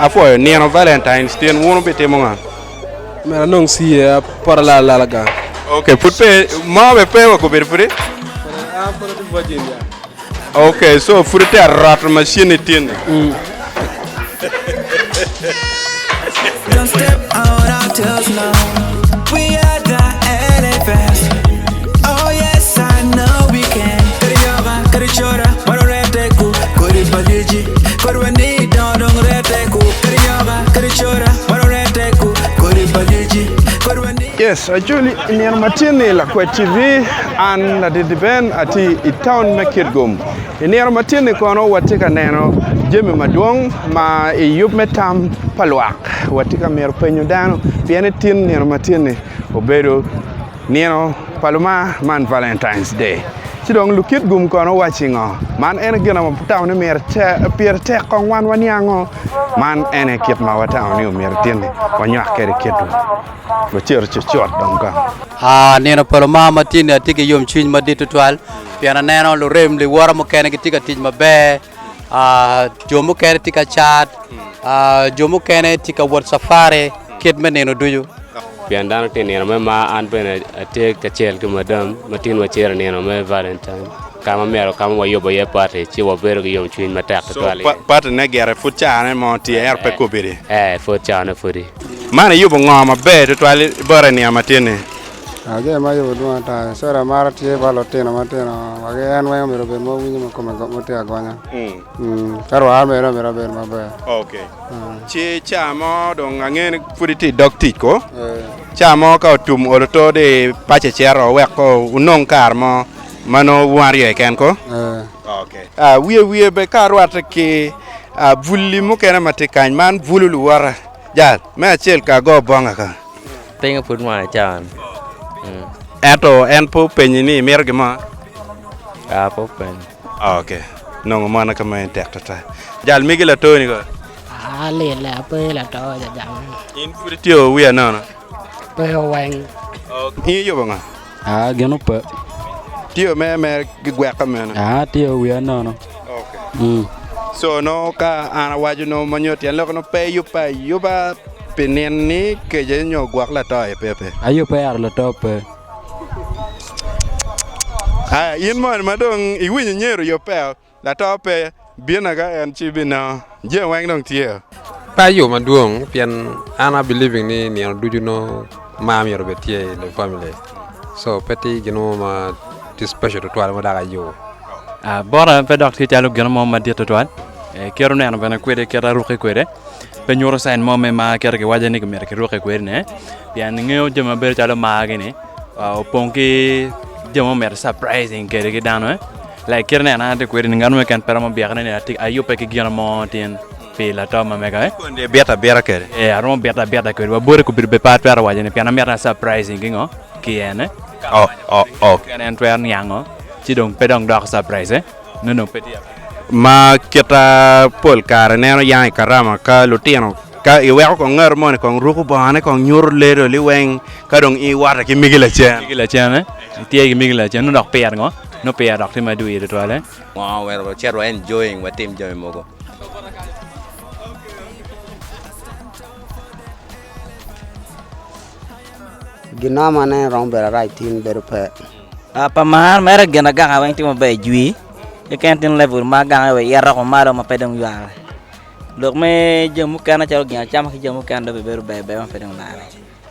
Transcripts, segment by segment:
Apwoyo nino Valentine's tin wun wubitimo ngo? Myero anong ciye apoto alal alala gang. Ok, pud pe mo be pe wa kobedo pudi? An pud atye virgin ya. Ok, so pud itye aroto machine tin ni. Don't step out our tails now. We are the elephants. Oh yes, I know we can. Kari yoga, kari chora, waro rete ku, kori baliji, kori wani don dong rete ku. Kari yoga, kari chora, waro rete ku, kori baliji, kori wani. Yes, actually i nino ma tye-ni Lakwed TV, an Ladit Ben atye i taun me Kitgum. I nino ma tye-ni kono watye ka neno jami madwong ma i yub me tam pa lwak. Watye ka mito penyo dano pien ni tin nino ma tye-ni obedo nino pa lumar man Valentine's Day. Ci dong Lukitgum kono wacci ngo? Man en gin ma watamo ni myero pire tek kong wan waniango. Man en aye kit ma watamo ni omyero tin-ni wanywak kwede kitwa. Wacito cucut dong kong. Aa, nino pa lumar ma tye-ni atye ki yomcwiny madit tutwal pien aneno lurem liwota mukene gitye ka tic maber, aa, jo mukene tye ka cat, aa, jo mukene tye ka wot cafari kit me nino ducu. Pien dano tye i nino me mar, an bene atye kacel ki madam ma tin wacito i nino me Valentine ka ma myero ka ma wayubo iye pati ci wabedo ki yomcwiny matek So, tutwal pa- iye. patine gire pud cane mo tye ento pe kobedi. Ee, pud cane pudi. Man iyubo ngo maber tutwal bote i nino matin-ni? Jami ma ayubo dwong ata, soda mara tye bot lutino matino wa ki en weng omyero obed ma owinyo ma kome ma tye agonya. Ka rwar mere omyero obed maber. Okay. Ci ca mo dong angeyo ni pud itye i dog tic ko. Ca mo ka otum olo to di paci icito wek ko wunong kare mo ma nongo wun aryo keken ko. Okay. Wiye wiye bene ka arwatte ki buli mukene ma tye kany man bulu luwota. Jal, me acel ka ago bonga ka. Pingo pud mwanya cawa ni? Ento en pe openyi ni imito gin mo? Ah, pe openyo. Ok, nongo mona ka meno tek twatwal. Jal migi latoni ko? Alil ape lato jajang. In pud itye wiya nono? Pe oweng. In iyubo ngo? Aa gin ope. Tiyo me me gigweka meno. Aa tiyo wiya nono. Okay. Mm. So no ka an awaco no ma nyo tyen lok no pe iyubbe ayuba pi nin ni kece nyo gwok lato aye pe pe. Ayubbe ento lato pe. Aya in moni ma dong iwinyo nyero yubbe Lato pe, bino ka en ci binongo jami weng dong tye. Pe ayo madwong pien an a believing ni nino ducu nongo mar myero obed tye i the family so pe tye gin mo ma tye special tutwal ma dok ayo. Bota pe dok tye calo gin mo madit tutwal kit oneno bene kwede kit arukke kwede pe nyuto cain mo me mar kit kiwaco ni myero kirukke kwede ni pien ingeyo jami ma bedo calo mar gini opong ki jami ma omito surprising kwede ki dano. Like kit neno an atye kwede ni ngat mo keken pe romo byekone ni atye ayubbe ki gin mo tin pi lato ma mega eh. Kondi ibito abita kwede. Eh aromo bito abita kwede wa bote kobedo bene pe atwero waco ni pien amito ni a surprising ki ngo ki en eh. Oh oh oh. Pien en twero niango ci dong pe dong doko surprise eh nongo dong pe tye. Ma kita pol kare neno yang i karama ka lutino ka iweko kong ngat moni kong ruko bongone kong nyuto ledo liweng ka dong iwoto ki migi lacen. Migi lacen eh itye ki migi lacen nongo dok pire ngo nongo pire dok tye madwir tutwal eh. Ngo wek wacit wa enjoying watim jami mogo. Gin mo ma aneno romo bedo arac tin bedo pe. Pa mar mere gin aganga weng tye maber jwi keken tin level ma agange wa ito ko malo ma pe dong yware lok me jami mukene calo gin acama ki jami mukene dong bibedo ber ber ma pe dong lare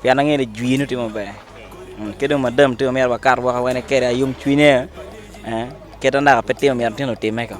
pien angeyo ni jwi nongo tye maber ki dong madam tye myero wakat woko wene kede ayom cwinye kite naka pe timo myero tino otime ko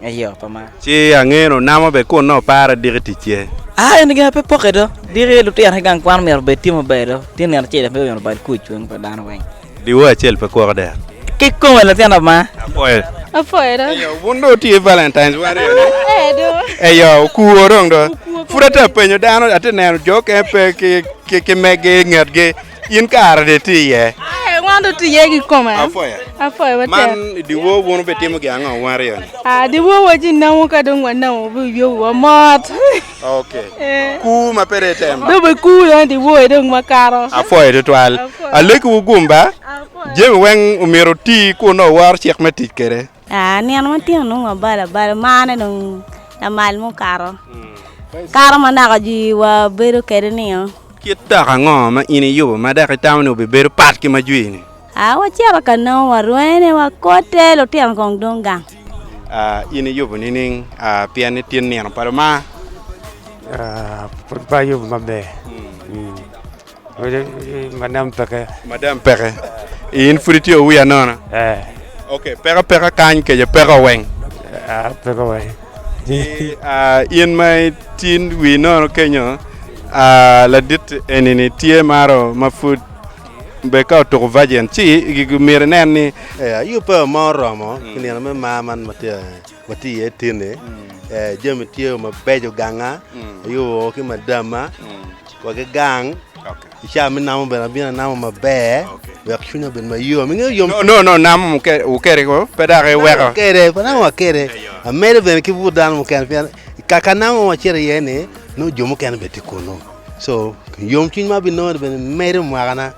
eyo pa mar. Ci angeyo ni onamo bene kun nongo paro diki ticce. Aa eni gin pe poke do diki lutino ki gang kwan myero obed tye maber do tye nino acel pe myero obal kuc weng pa dano weng. Dyewor acel pe kwoko dek. Kikome latin ama. Apwoyo. Apwoyo do. Eyo wun dong wutye i Valentine's wan aryo ni. Eh do. Eyo okuo dong do. Pud atye ka penyo dano atye neno jo okene pe ki ki ki megi i ngetgi in kare ni itye iye. Eh wan dong tye iye kikome. Apwoyo. Apwoyo matek. Man i dyewor wun wubitimo gin ango wan aryo ni? Ah dyewor wa ci namo ka dong wanamo wubiyobo wa mot. Okay. Kuu ma pe dong item. Dong be kuu dong dyewor dong makato. Apwoyo tutwal. Alekiwu gum ba. Jami weng omyero oti kun nongo woro cik me tic kwede. Ah, nino matino nongo wabalo abala, marne dong lamal mukato. Kato ma naka jwi wabedo kwede nio. Kit dok ango ma in iyubo ma dok itamo ni obibedo pat ki ma jwi-ni? Aa wacito ka nongo warwene wakote lutino kong dong gang. Aa in iyubo nining aa pien ni tin nino pa Lubanga? Aa pud pe ayubo maber. Madam peke. Madam peke. In pud itye wi anona? Eh. Okay, peko peka kany keje peko weng? Ah, peko weng. Ah, in ma itin wi nono kenyo, ah, ladit enini tye maro ma pud be ka otuko virgin ci myero inen ni Eh, ayubbe ma oromo pi nino me mar man ma tye watye iye tin-ni, eh, jami tye mabeco ganga, ayubo ki madamma wa ki gang, i cawa me namo bene abino anamo maber wek cwinya obed mayom. Ingeyo yom No, no, no, namo wukede ko, pe dok iweko. Kede, pe namo wakede. Amedo bene ki but dano mukene pien kaka namo wacito iye ni nongo jo mukene bene tye kunu. So yomcwiny ma abinongo bene medo mwakana.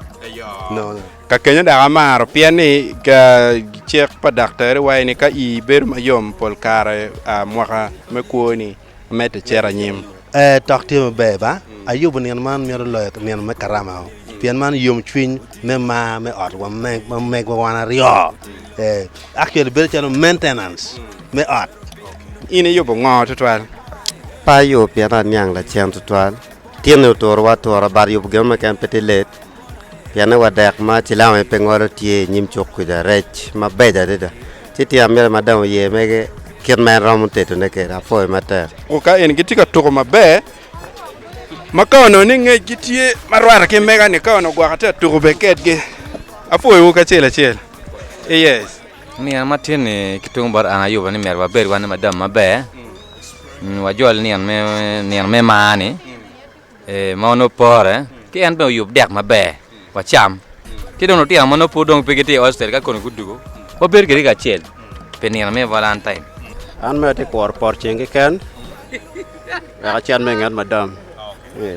No, no. Ka kenyo dok amaro pien ni cik pa daktari waco ni ka ii bedo mayom pol kare mwaka me kwoni medde cito anyim. Ee, tok tye maber ba. Ayubo nino man mito loyo nino me karama pien man yomcwiny me mar me otwa ma megwa wan aryo. Ee, actually bedo calo maintenance me ot. In iyubo ngo tutwal? Pe ayubo pien aniang lacen tutwal. Tyene oturowa atura but yubo gin mo keken pe tye let. Pienne wa dek ma cilam aye pe ngolo tye i nyim cuk kuca rec mabeco adada ci tye amito ma dong oye mege kit ma en romo tedone kwede apwoyo matek. Ka en gitye ka tuko maber ma ka onongo ni ngecgi tye ma rwate ki mega ni ka onongo gwok atye ka tuko bene kedgi apwoyowu kacel acel yes. Nino ma tye-ni ki tung bot an ayubo ni myero wabed wan madam maber wajol nino me mar-ni. ma onongo pore ki en bene oyub dek maber wacam ki dong lutino ma nongo pud dong pe gitye i hostel ka koni gudugo wabedo kwedgi kacel pi nino me valentine. An mere atye kuro poto ceng keken wek acit me nget madam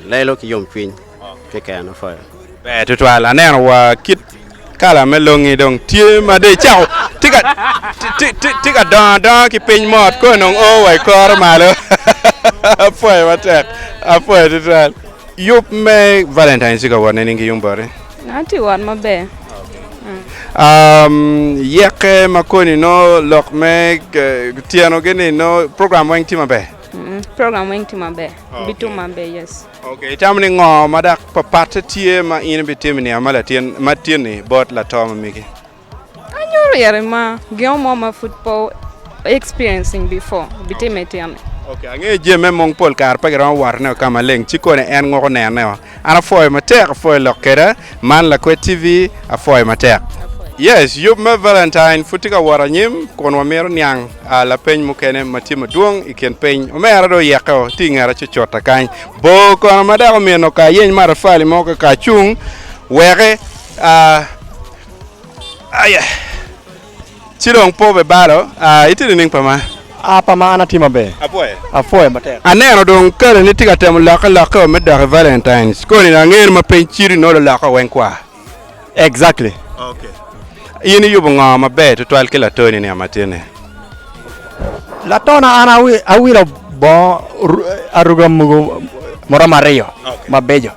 lelo ki yomcwiny keken apwoyo. Ber tutwal aneno wa kit kala me longi dong tye ma dong icako tye ka dongo adonga ki piny mot kong dong o wa i kore malo apwoyo matek apwoyo tutwal. Yub me Valentine tye ka wot nining ki yung boti? Atye wot maber. Yeke ma koni nongo lok me tyeno gini nongo program weng tye maber? Program weng tye maber. Bitum maber yes. Ok, itamo ni ngo ma dok papatte tye ma in ibitimo i nino ma latin ma tye-ni bot lato ma megi? Anyuto ire ma gin mo ma pud pe experiencing before bitime tyen-ni. Ok, angeyo jami me mung pol kare pe giromo wotone ka maleng ci koni en ngoko nene-o. An apwoyo matek, apwoyo lok keda, man Lakwed TV, apwoyo matek. Yes, yub me Valentine pud tye ka wot anyim kun wamito niang lapeny mukene ma tye madwong i kin piny. Omera dong oyekeo tye i ngeta cucuta kany. Bor kono ma dok omino ka ayeny matafali mo ka kacung weke aya ci dong po be balo itye nining pa ma? A pa ma an atye maber. Apwoyo. Apwoyo matek. Aneno dong kare ni tye ka temo lokke lokke me dok i Valentines. Koni dong angeyo ni ma piny cidi nongo lokke weng kwa. Exactly. Okay. In iyubo ngo maber tutwal ki latoni ni amatine? Latona an awilo bongo aruga mugo muromo ariyo mabeco.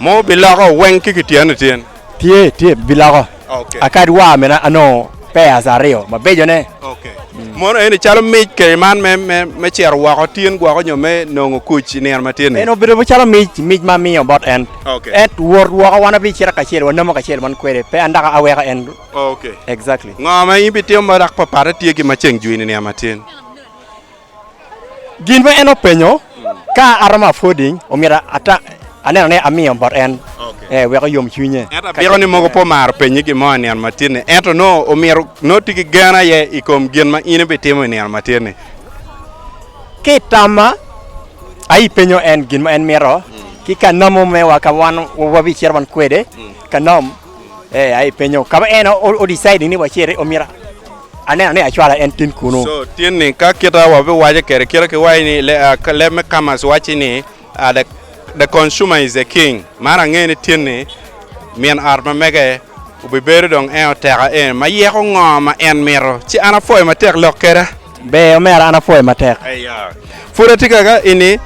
Mo biloko weng ki kityeno tyen? Tye, tye, biloko. Okay. Akadi war mene anongo pairs ariyo mabeco ne. Okay. Mono eni calo mic kede man me, me, me cito woko tyen gwoko nyo me nongo kuc i nino ma tye ni? En obedo calo mic, mic ma amiyo bot en. Okay. Ent wot woko wan wabicito kacel, wanomo kacel wan kwede, pe an dok aweko en. Okay. Exactly. Ngo ma in ibitimo ma dok papatte tye ki ma ceng jwini nino ma tin? Gin ma en openyo, ka aromo affording, omyero ata, aneno ni amiyo bot en, eh, wek oyom cwinye. Ento abiko ni mogo pe omaro penyi gin mo i nino ma tin-ni, ento nongo omyero nongo tye ki gen aye i kom gin ma in ibitimo i nino ma tin-ni. Ki i tamma, aye ipenyo en gin ma en mito, ki ka namo mewa ka wan wabicito wan kwede, ka nam, eh, aye ipenyo. Ka ma en o decide ni waciti, omyero Aneno ni acwalo en tin kunu. So tin ni ka kita wabiwaco kede kita ki waco ni leb me commerce waci ni the consumer is the king man ange ni tin ni min ot ma mege obibedo dong en oteka en ma yeko ngo ma en mito ci an apwoyo matek lok keda. Ber omera an apwoyo matek. Pud atye kaka ini.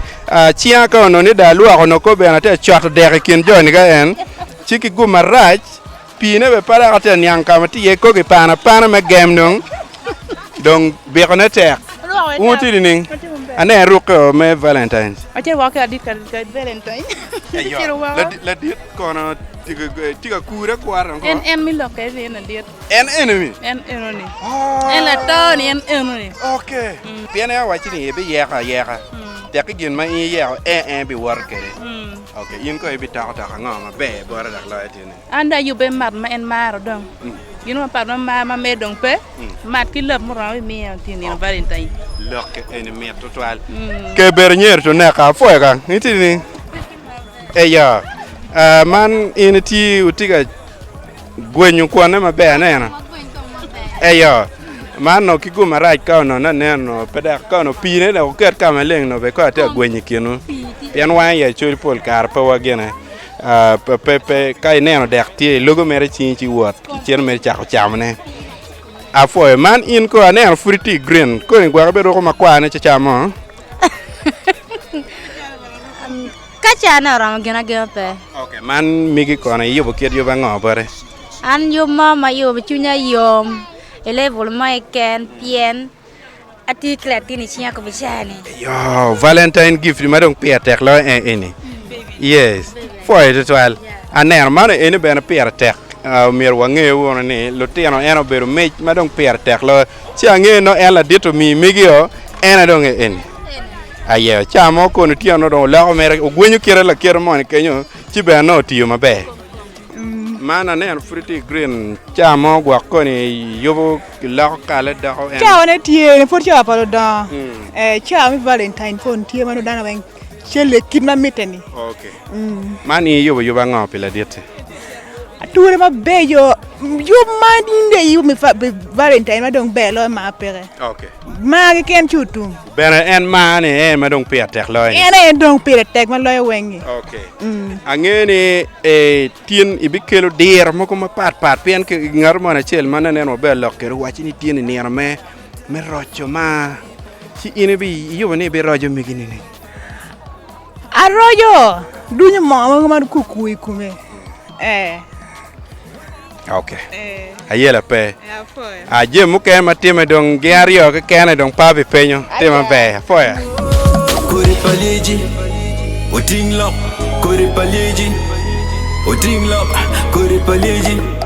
Cinga ka onongo ni dong alwoko onongo kor bene atye ka coto dek i kin jo-ni ka en, ci ki gum marac, piine bene pe dok atye ka niang ka ma tye iye, kor kipano apana me gem dong, dong bikone tek. Wun wutye nining? Aneno irukke me Valentines. Acito woko ki ladit ka Valentine. Acito woko. Ladit kono tye ka kure akura dong ko. En en mi lok kede ni en ladit. En enoni? En enoni. En lato ni en enoni. Okay. Pien en owacci ni ibiyeko ayeka. Tekki gin ma in iyeko en en biwoto kwede. Okay, in kono ibitoko toko ango maber bote dok loyo tye ni? An dong ayubbe mat ma en maro dong. Gin mo mapat ma mar ma mere dong pe. Mat ki lok muromo abimiyo tye nino Valentine. Lok eni mit tutwal. Ke bedo nyero to neka apwoyo kang. Itye ni? Eya. Man in itye wutye ka gwenyo kwone maber aneno. Eyo. Man onongo ki gum marac ka onongo aneno pe dok ka onongo piine dok oket ka maleng onongo bene kong atye ka gwenyo i kinwu pien wan i Acholi pol kare pe wagine pe pe ka ineno dek tye ilogo mere cingi ci iwot icito mere icako camone. Apwoyo man in kong aneno pud itye i green koni gwok ibiruko makwar ne cacamo? Ka cane oromo gin agema pe. Ok, man migi kono iyubo kit yub ango bote? An yub mo ma ayubo cwinya yom i level mo keken pien atye ki latin i cinga kobo caa-ni. Yo, Valentine gift ma dong pire tek loyo en eni. Yes, pwoyo tutwal. Aneno mano eni bene pire tek. Uh, myero wange wunu ni lutino en obedo mic ma dong pire tek loyo. Ci ange no en ladit omi migio, en aye dong eni. Aye, ca mo kono otyeno dong oloko mere, ogwenyo kite lakite moni kenyo, ci bene nongo otiyo maber. Man aneno pud itye i green, ca mo gwok koni yubo kiloko kale doko en. Cawane tye, pud cawa pa ludongo. Eh, cawa me Valentine pud tye ma nongo dano weng celle kit ma mitte ni. Okay. Man in iyubo yub ango pi laditti? Ature mabeco, yub ma in dong iyubo pi Valentine ma dong ber loyo mar peke. Okay. Mar keken ci otum. Bene en mar ni en ma dong pire tek loyo ni. En aye dong pire tek ma loyo weng-ngi. Okay. Angeyo ni eh, tin ibikelo diro mogo mapat pat pien ki ngat mo acel ma naneno maber lok kwede owaci ni tin i nino me me roco mar ci in ibi iyubo ni ibiroco megi nining? Aroco dunyo moo mogo ma kuku i kome. Eh. Ok. Ayela pe. Ah, jami mukene ma timme dong gin aryo kekene dong pe abipenyo. Tye maber. Apwoyo. Kodi pa lyeci oting lok, kodi pa lyeci oting lok, kodi pa lyeci.